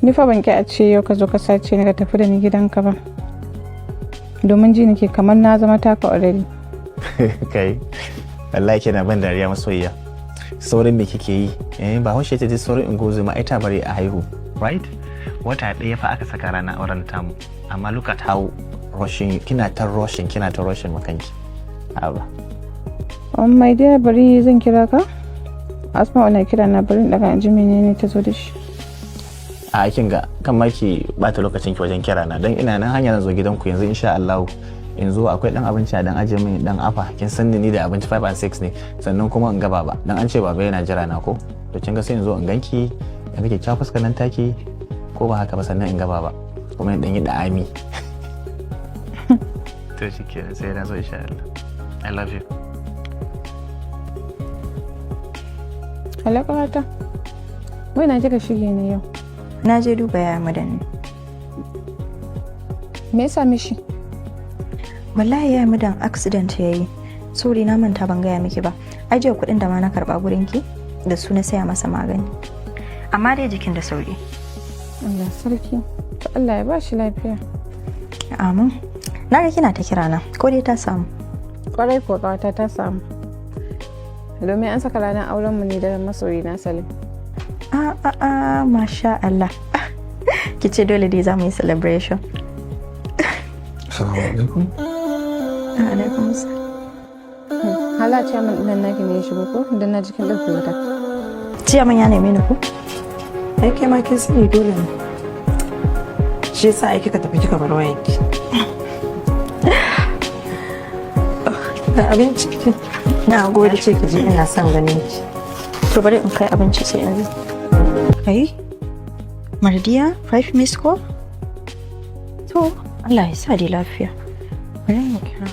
Ni fa ban ki a ce yau ka zo ka sace ni ka tafi da ni gidanka ba. Domin ji nake kamar na zama taka already. Kai, wallahi kina ban dariya, masoyiya. Saurin me kike yi? Eh, ba haushe ta ji saurin ingozi ma ai ta bari a haihu, right? Wata ɗaya fa aka saka ranar auren tamu. Amma look at how rushing, kina ta rushing, kina ta rushing makanki. Haba. My dear, bari zan kira ka. Asma'u na kira na, bari in daga in ji menene ta zo da shi. A kin ga kan ma ki bata lokacin ki wajen kira na, dan ina nan hanya zan zo gidanku yanzu insha Allah. In zo akwai dan abinci a dan aje min dan afa, kin san ni da abinci 5 and 6 ne. Sannan kuma in ga baba, dan an ce baba yana jira na ko. To kin ga sai in zo in ganki, in ga kyakkyawar fuskar nan taki, ko ba haka ba? Sannan in ga baba kuma in dan yi da'ami. To shikenan, sai na zo insha Allah. I love you. Hello, ƙawata. Wai na kika shige ne yau? Na je duba yaya Madan ne. Me ya same shi? Wallahi yaya Madan accident ya yi. Sorry, na manta ban gaya miki ba. Ai jiya kuɗin da ma na karɓa gurin ki da su na saya masa magani. Amma dai jikin da sauri. Allah sarki. To Allah ya ba shi lafiya. Amin. Na ga kina ta kira na, ko dai ta samu? Kwarai kuwa ƙawata, ta samu. Domin an saka ranar auren mu ne da masoyina Salim. A a a, masha Allah. Ki ce dole dai za mu yi celebration. Assalamu alaikum. Alaikum salam. Hala ciyaman ɗin naki ne ya shigo ko? Dan na jikin ɗauke wuta. Ciyaman ya neme ni ko? Ai kai ma kin sani dole ne. Shi yasa ai kika tafi kika bar wayanki. Da abinci ki. Na gode. Ce ki je, ina son ganin ki. To bari in kai abinci sai in zo. Kai? Mardiya, 5 miss call? To, Allah ya sa dai lafiya. Bari mu kira.